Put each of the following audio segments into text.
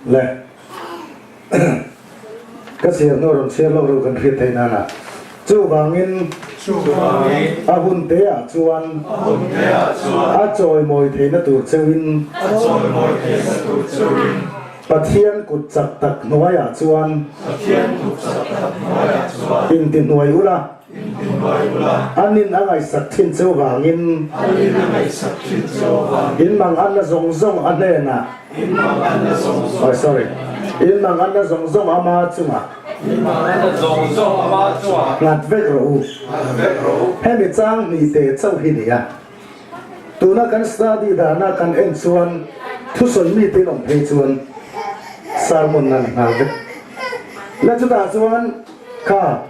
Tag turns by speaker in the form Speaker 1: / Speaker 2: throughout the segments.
Speaker 1: Le ka chhiar hnu rawn chhiar lawk reuh kan hriat theih nana chuvangin a hun te ah chuan a chawimawi theihna tur cheuhin Pathian kut chak tak hnuaiah chuan intihnuai ula Anin a ngaihsak thin cheu vangin in manganna zawng zawng a hnenah oh sorry in manganna zawng zawng ama chungah nghat vek rawh u. Hemi chang hnih te chauh hi nia. Tuna kan study dana kan en chuan thusawi mite in awm phei chuan sermon a ni nghal vek. La chutah chuan kha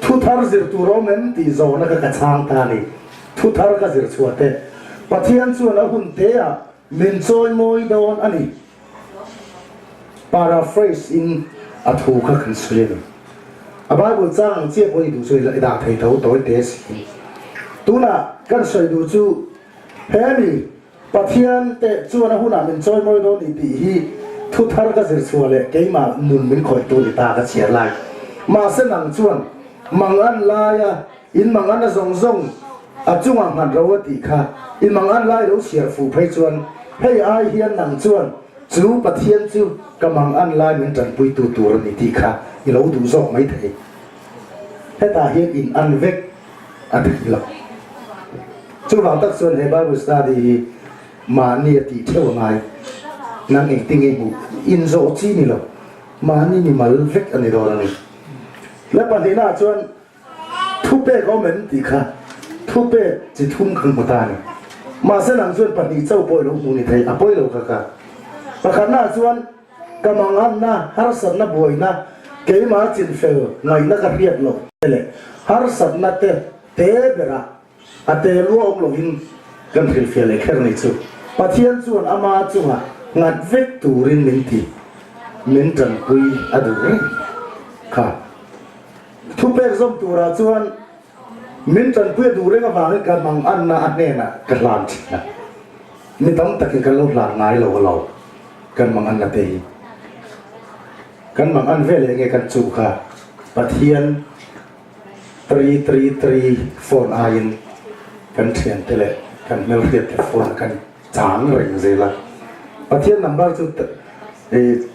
Speaker 1: thu thar zir tur a awm em tih zawhna kha ka chhang ta a ni. Thu thar ka zir chhuah te Pathian chuan a hun te ah min chawimawi dawn a ni. Paraphrase in a thu kha kan sawi a ni. A Bible chang ang chiah pawh i duh chu i dah thei tho tawi te si. Tunah kan sawi duh chu he mi Pathian te chuan a hunah min chawimawi dawn ni tih hi thu thar ka zir chhuah leh keimah nun min khawihtu ni ta ka chhiar lai. Mahse nang chuan mangan laia in mangan a zawng zawng a chungah nghat ro a tih kha i mangan lai lo chhiar fuh phei chuan hei ai hian nang chuan chu Pathian chu ka mangan lai min tanpuitu tur a ni tih kha i lo duh zawk mai thei. Hetah hian in an vek a thei lo. Chuvang tak chuan he Bible study hi mahni a tih theuh a ngai. Nang engtin nge hmuh inzawh chi ni lo. Mahni mi mal vek a ni dawn a ni. La pahnihnaah chuan thupek awm em tih kha thupek chi thum kan hmu ta a ni. Mahse nang chuan pahnih chauh pawh i lo hmuh ni thei a pawi lo kha ka. Pakhatnaah chuan ka manganna, harsatna buaina, keimah chinfel ngaihna ka hriat loh te leh harsatna te te berah A te lua awm lovin kan hrilhfiah leh kher ni chu. Pathian chuan ama chunga nghat vek turin min ti, min tanpui a duh reng kha. Thupek zawm turah chuan min tanpui a duh reng avangin ka manganna a hnenah ka hlan thin a. Mi tam takin kan lo hlan ngai lo a lo kan manganna te hi. Kan mangan veleh nge kan chuh kha Pathian 333 phone aiin kan thiante leh kan hmelhriatte phone kan chang reng zel a. Pathian number chu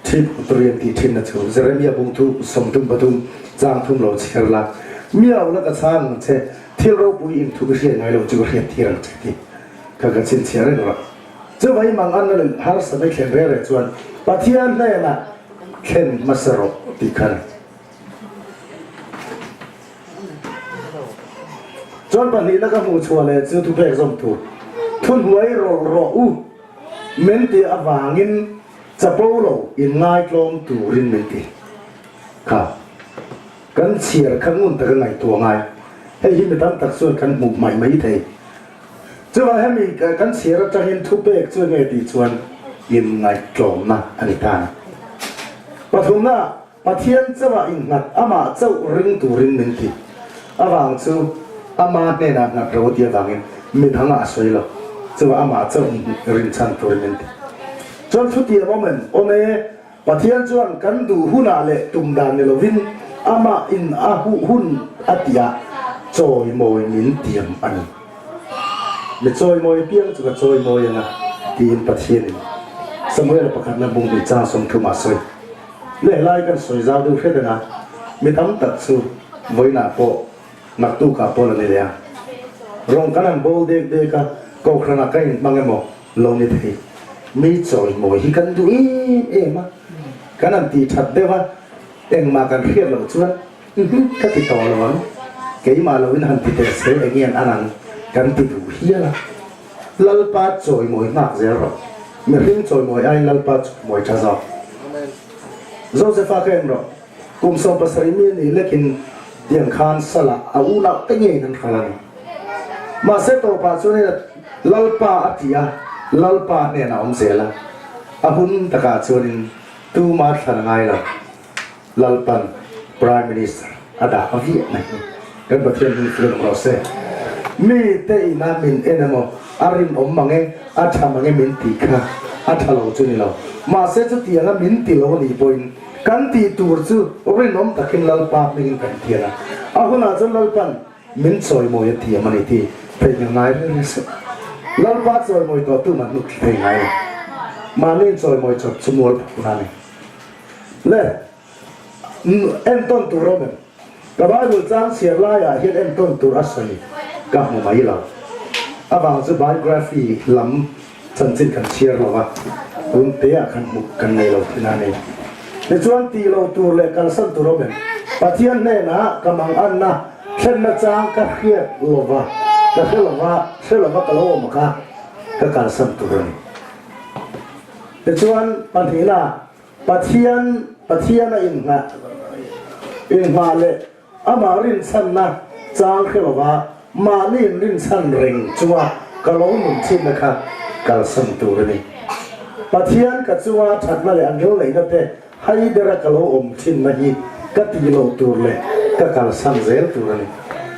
Speaker 1: thi turi an tih thinna chu Jeremia bungthu 33 chang thum lo chhiar la, Miau la ka chhang ang che, thil ropui in thu ka hriat ngai lo chu ka hriat tir ang che tih kha ka chhinchhiah reng rawh. Chuvai mang an la harsa mai thlen reng reng chuan Pathian hnenah thlen hmasa rawh tih kha a ni. Chuan pahnihna ka hmuh chhuah leh chu thupek zawm tur thuhnuai rawlh rawh u min tih avangin chapo lo in ngaitlawm turin min ti kha kan chhiar kha ngun taka ngaihtuah ngai hei hi mi tam tak chuan kan hmuh hmaih mai thei chuvang hemi kan chhiar atangin thupek chu enge tih chuan in ngaihtlawmna a ni ta a ni pathumna Pathian chauhah innghat amah chauh ring turin min ti. Avang chu ama hnenah nghat ro ti avangin midangah a sawi lo. Chuvah amah chauh rin chhan turin min ti. Chuan thutiam awm em? Awm e, Pathian chuan kan duh hunah leh tum dan ni lovin amah in a huh hun a tihah chawimawi min tiam a ni. Mi chawimawi piang chu ka chawimawi ang a, tiin Pathianin Samuela pakhatna bung hnih chang 30 a sawi. Leh lai kan sawi zau deuh hret anga mi tam tak chu vawiinah pawh naktukah pawh la ni leh a. Rawng kan han bawl dek dek a, kohhranah ka inhmang emaw lo ni thei. Mi chawimawi hi kan duh em em a, kan han tih that deuh a, engmah kan hriat loh chuan ka ti tawh lo ang, keimah loin han ti teh se eng nge an ang kan ti duh hial a. Lalpa chawimawi nghak zel rawh. Mihring chawimawi aiin Lalpa chawimawi tha zawk. Josefa kha en rawh. Kum 17 mi a nih lekin tiang khan salah a unau te ngeiin an hral a ni. Mahse tawpah chuan hei Lalpa a ti a, Lalpa hnenah a awm zel a. A hun takah chuanin tuma thlan a ngai lo. Lalpan Prime Minister a dah viah mai hi kan Pathian hming chu lawm rawh se. Mi te ina min en emaw a rinawm mang e, a tha mang e min tih kha. A tha lo chu ni lo. Mahse chutianga min ti lo a nih pawhin kan tih tur chu rinawm takin Lalpa hmingin kan thian a. A hunah chuan Lalpan min chawimawi a thiam a ni tih theihna ngai reng reng suh. Lalpa chawimawi tawh tu mah hnuk thli thei ngai lo. Mahni inchawimawi chawp chu mual phakna a ni. Le, entawn tur awm em? Ka Bible chang chhiar laiah hian entawn tur a sawi ka hmu mai lo. Avang chu biography lam chanchin kan chhiar lo a, tun teah khan hmuh kan nei lo thin a ni. Tichuan tih lo tur leh kalsan tur awm em? Pathian hnenah ka manganna thlenna chang ka hriat lova, ka hre lova, hre lova ka lo awm kha ka kalsan tur a ni. Tichuan pahnihna Pathian, Pathiana inngah, inngah leh amah rinchhanna chang hre lova mahni inrinchhan reng chunga ka lo nun chhinna kha kalsan tur a ni. Pathian ka chunga thatna leh a ngilneihna te haidera ka lo awm thinna hi ka tih loh tur leh ka kalsan zel tur a ni.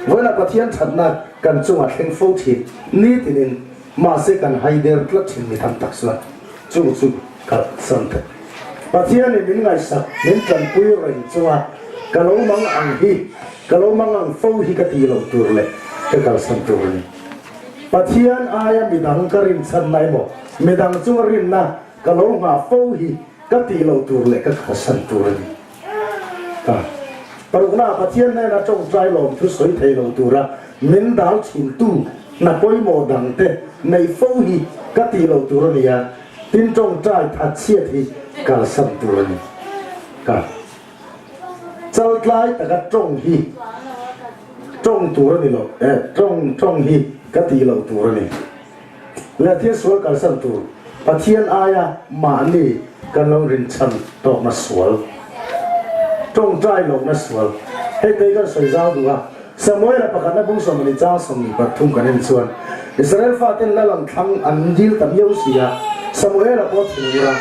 Speaker 1: Vawiinah Pathian thatna kan chunga thleng fo thin nitinin mahse kan haider tlat thin mi tam tak chuan chu chu ka san thei. Pathianin min ngaihsak, min tanpui reng chunga ka lo mang ang hi, ka lo mang ang fo hi ka tih loh tur leh ka kalsan tur a ni. Pathian aia midang ka rinchhanna emaw, midang chunga rinna ka lo nghah fo hi ka tih loh tur leh ka kalsan tur a ni. Ka parukna Pathian hnena tawngtai lawm thu sawi thei lo tura min dal thintu hna pawimawh dangte neih fo hi ka tih loh tur a ni a, tin tawngtai that chhiat hi kalsan tur a ni. Ka chaltlai taka tawng hi tawng tur a ni lo, eh tawng tawng hi ka tih loh tur a ni. Leh thil sual kalsan tur Pathian aia mahni kan lo rinchhan tawkna sual, tawngtai lohna sual. Hei te hi kan sawi zau duh a, Samuela pakhatna bung 40 chang 23 kan en chuan Israel faten lal an thlang an dil ta miau si a, Samuela pawh a thinur a,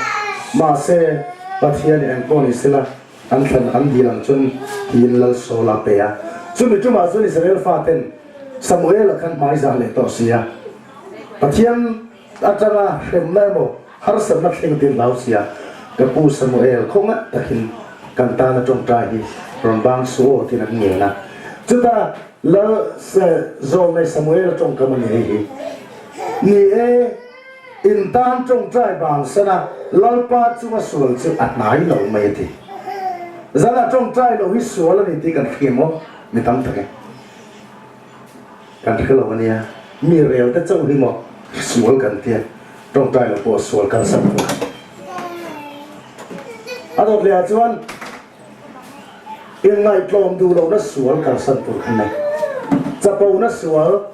Speaker 1: mahse Pathianin engpawh ni sela an thlan an dil ang chuan tiin lal Saul a pe a. Chumi tumah chuan Israel faten Samuela khan hmaizah leh tawh si a, Pathian atanga hremna emaw harsatna thleng tir hlau si a, ka pu Samuel khawngaih takin kan tana tawngtai hi rawn bang suh aw tiin an ngen a. Chuta Lal Zawlnei Samuela tawngkam a ni hei hi. Ni e, in tan tawngtai bangsana Lalpa chunga sual chu a hnai lo mai a ti. Zana tawngtai lo hi sual a ni tih kan hria maw? Mi tam tak e. Kan hre lo a nia, mi rel te chauh hi maw sual kan tia, tawngtai lo pawh sual kalsan tur. A dawt leh ah chuan inngaihtlawm duh lohna sual kalsan tur khan nei. Chapona sual,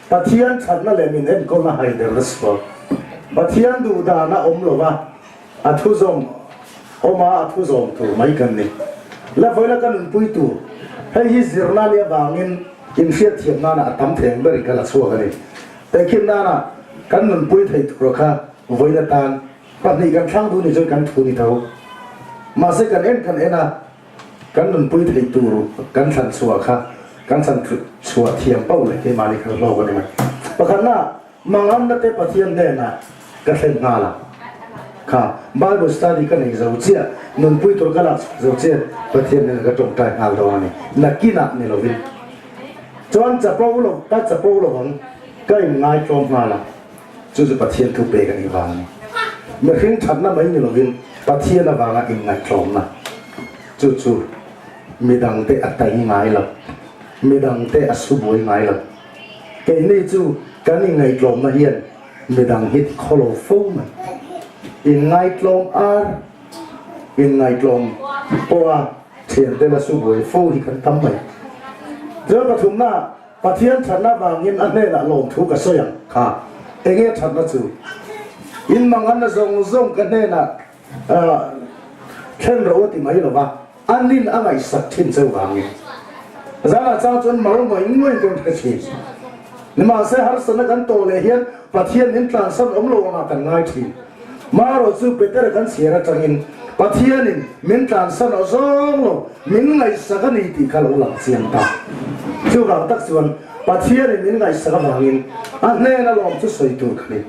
Speaker 1: Pathian thatna leh min enkawlna haiderna sual, Pathian duh dana awm lova, A thu zawm awm a, a thu zawm tur mai kan ni. La vawilah ka nunpui tur. Hei hi zirna nih avangin inhriatthiam nana a tam thei ang berin ka la chhuak a ni. Tehkhin nana kan nunpui thei tur kha vawiin atan pahnih kan thlang duh ni chuan kan thu ni tho. Mahse kan en kan en a, kan nunpui thei tur kan thlan chhuah kha kan thlan chhuah thiam pauh leh keimahni kan hlawk a ni mai. Pakhatna. Manganna te Pathian hnenah ka thlen nghal a, kha Bible study ka nei zo chiah, nunpui tur ka lak chhuak zo chiah Pathian hnenah ka tawngtai nghal dawn a ni, nakinah ni lovin. Chuan chapo lo, ka chapo lo ang, ka inngai tlawm nghal a, chu chu Pathian thu pek a nih vang a ni. Mihring thatna mai ni lovin Pathian avanga inngaihtlawmna, chu chu midangte a tai ngai lo, midangte a su buai ngai lo. Keini chu kan inngaihtlawmna hian midang hi ti khaw lo fo mai. Inngaihtlawm ar, inngaihtlawm pawha thiante la su buai fo hi kan tam mai. Chuan pathumna, Pathian thatna vangin a hnenah lawmthu ka sawi ang kha. Enge thatna chu? Inmanganna zawng zawng ka hnenah thlen ro a ti mai lo va. A nin a ngaihsak thin cheu vangin zanah chang chuan mal ngawih ngawih kan hre thin. Nimahse harsatna kan tawh leh hian Pathian min tlansan awm lo angah kan ngai thin. Marawh chu Petera kan chhiar atangin Pathianin min tlansan aw zawng lo, min ngaihsak a ni tih kha lo lang chiang ta. Chuvang tak chuan Pathianin min ngaihsak avangin a hnena lawm chu sawi tur ka ni.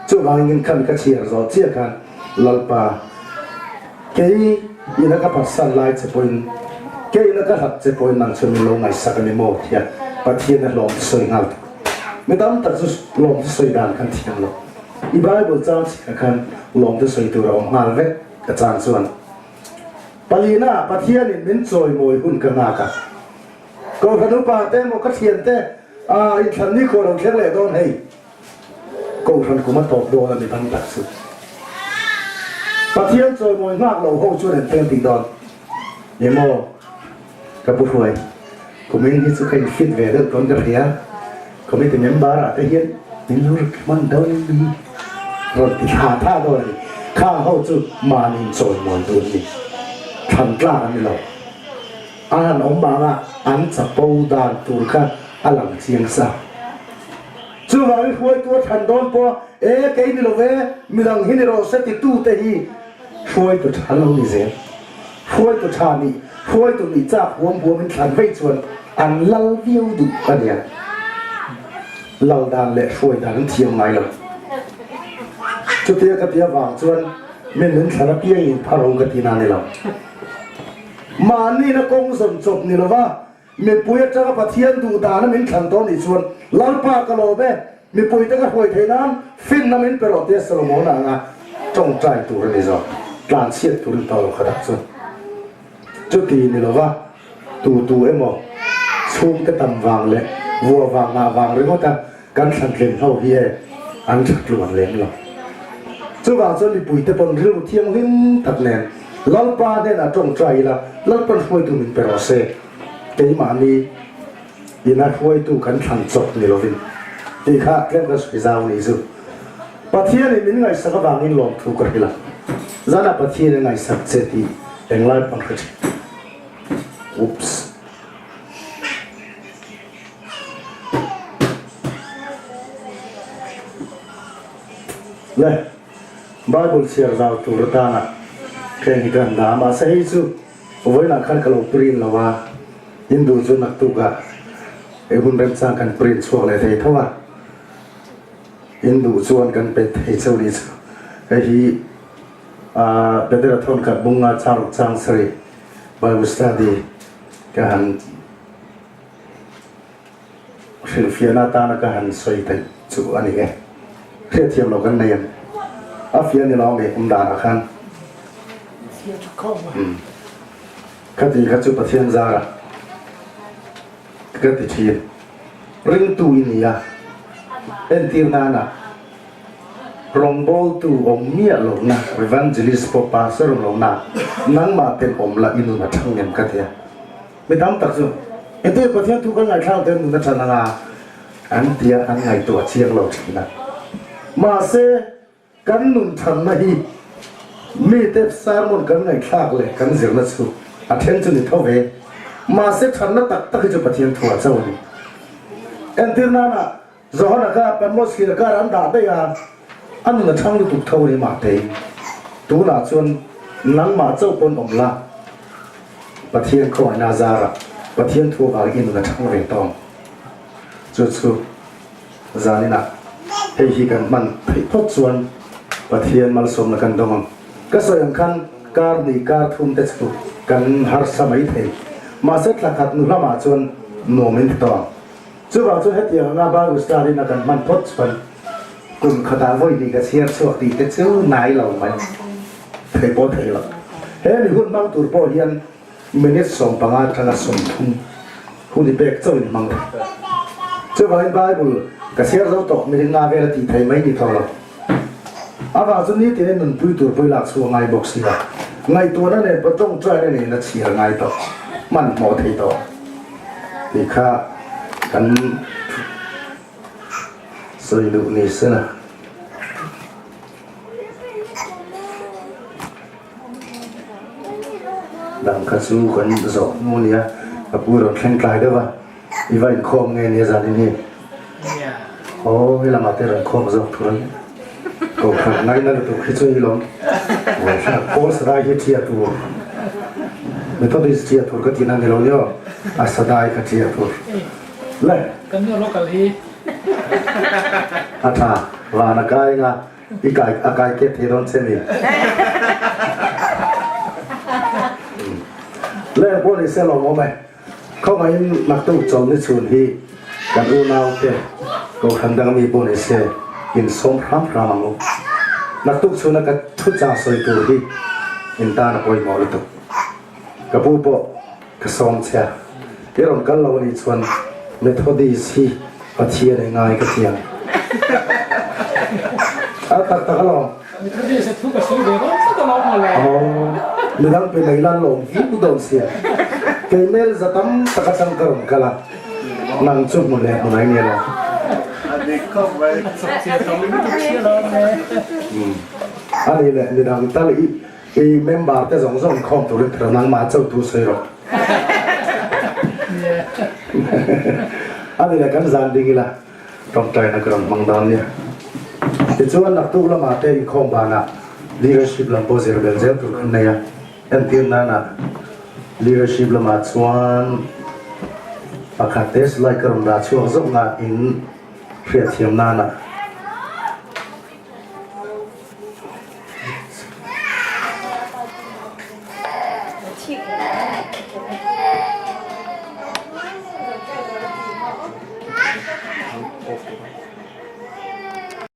Speaker 1: Chuvangin khami ka chhiar zawh chiah khan Lalpa, kei ina ka phatsan lai che pawhin, kei ina ka hlat che pawhin nang chu min lo ngaihsak a ni maw? tia Pathian a hlawm chu sawi nghal tuk. Mi tam tak chu lawm chu sawi dan kan thiam lo. I Bible chang chhiar khan lawm chu sawi tur a awm nghal vek ka chang chuan. Palina, Pathianin min chawimawi hun ka nghak a. Kohhran upa te emaw ka thian te ah inthlan ni khawh lo thleng leh dawn hei. Kohhran kum a tawp dawn a mi tam tak chu. Pathian chawimawi nghak lo ho chuan an teng tih dawn. Emaw ka pu hruai kumin hi chu ka in fit ve deuh dawn ka hria. Committee member ah te hian min lo recommend dawn em ni? Rawn ti thla thla dawn a ni. Khang ho chu mahni in chawimawi duh an ni. Thlan tlak an ni lo. A han awm vang a an chapo dan tur kha a lang chiang sa. Chuvangin hruaitu a thlan dawn pawh e kei ni lo ve, midang hi ni rawh se titute hi hruaitu tha lo ni zel. Hruaitu tha nih, hruaitu nih chak huam huamin thlan vei chuan an lal viau duh a nia. Lal dan leh hruai dan an thiam ngai lo. Chutia ka ti avang chuan min min thlan apiangin phar ho ka ti na ni lo. Mahni na kawng zawn chawp ni lova mipui atanga Pathian duh dana min thlan tawh nih chuan Lalpa ka lawm e, mipuite ka hruai theih nan finna min pe rawh tia Solomona anga tawngtai tur a ni zawk. Tlanchhiat turin tawh lo khatah chuan chuti ni lova tu tu emaw chhungte tam vang leh vua vang ngah vang ringawta Kan thlantlin ho hi e an tha tluan lem lo. Chuvang chuan mipuite pawn rilru thianghlim tak nen Lalpa hnenah tawngtai ila, Lalpan hruaitu min pe rawh se. Keimahni ina hruaitu kan thlan chawp ni lovin tih kha tlem kan sawi zau ni chu. Pathianin min ngaihsak avangin lawmthu ka hrilh a, zanah Pathian a ngaihsak che tih englai pawn hre thin. Oops. Le, Bible chhiar zau tur atana heng hi ka han dah a, mahse hei chu vawiinah khan ka lo print lo a, in duh chu naktukah ei hun remchang kan print chhuak leh thei tho a, in duh chuan kan pe thei cheu ni chu. Hei hi ah Petera thawnkhat bunga charuk chang sarih Bible study ka han Hrilhfiahna atana ka han sawi theih chu a ni e. Hriatthiam lo kan nei em? A fiah ni lo mi awm danah khan. Khati kha chu Pathian zara ka ti thin. Ringtu i ni a, entir nana rawngbawltu awm miah lohna, evangelist pawh pastor awm lohna, nangmah ten awm la i nun a thang em ka ti a. Mi tam tak chu engtin Pathian thu kan ngaihthlak te nun a than anga an tia an ngaihtuah chiang lo thin a. Mahse, kan nun thanna hi mite sermon kan ngaihthlak leh kan zirna chu a then chu ni tho ve. Mahse, thanna tak tak hi chu Pathian thu ah chauh a ni. Entir nana Johana kha Patmos thlir kar an dah daih a, a nun a chhang lutuk tho a ni mahte. Tunah chuan nangmah chauh pawn awm la, Pathian khawngaihna zarah Pathian thu avangin i nun a chhang ve tawng. Chu chu zaninah hei hi kan hman theih phawt chuan Pathian malsawmna kan dawng ang. Ka sawi ang khan kar hnih kar thum te chu kan harsa mai thei. Mahse thla khat nu hlamah chuan nuam in ti tawh ang. Chuvang chu hetiang anga Bible study-na kan hman phawt chuan kum khatah vawi hnih ka chhiar chhuak tih te chu nai lo mai thei pawh thei lo. He mi hun hmang tur pawh hian minute 15 atanga 30 hun i pek chauhin hmang thei. Chuvangin Bible ka chhiar zo tawh minute nga vel a tih thei mai ni tawh lo. Avang chu nitin in nunpui tur pawh i lak chhuak ngai bawk si a, ngaihtuahna nen pawh tawngtaina nen a chhiar ngai tawh, hmanhmawh thei tawh tih kha kan sawi duh ni se la. Dang kha chu kan zawh hnu nia, ka pu rawn thleng tlai deuh a. I va inkhawm nge nia zanin hi? Aw he lamah te rawn khawm zawk tur a ni. Kohhran ngaina lutuk hi chu i lawm. Pawl sadai hi ṭhia tur. Methodist ṭhia tur ka tihna ni lo nia aw. A sadai kha ṭhia tur. Le.
Speaker 2: Kan nu local hi.
Speaker 1: A ṭha. Van a kai anga. I kai a kai kep thei dawn che ni. Leng pawh ni se lawmawm e. Khawngaihin naktuk chawlhni chhun hi kan unaute Kohhran dang mi pawh ni se insawm hram hram ang u. Naktuk chhuna ka thuchah sawi tur hi in tan a pawimawh lutuk. Ka pu pawh ka sawm che a, i rawn kal lo anih chuan Methodist hi Pathian ei ngai ka ti ang. A tak tak alawm.
Speaker 2: Methodist a thu ka sawi ve dawn tlat alawm mawle.
Speaker 1: Aw, midang pe mai lan lawm viau dawn sia. Kei mel za tam tak atang ka rawn kal a, nang chu hmu leh hmu nai nia lo.
Speaker 3: A dik khawp mai.
Speaker 2: A chawp chiah tam lutuk sia alawm le.
Speaker 1: A nih leh midang tal i I member te zawng zawng inkhawm turin phero nangmah cho tu sawi rawh. A ni le kan zan ding ila tawngtaina ka rawn hmang dawn nia. Tichuan naktuk lamah te inkhawm banah leadership lam pawh zir bel zel tur kan nei a, entir nana leadership lamah chuan pakhat te slide ka rawn dah chhuak zawk nga in hriatthiam nana.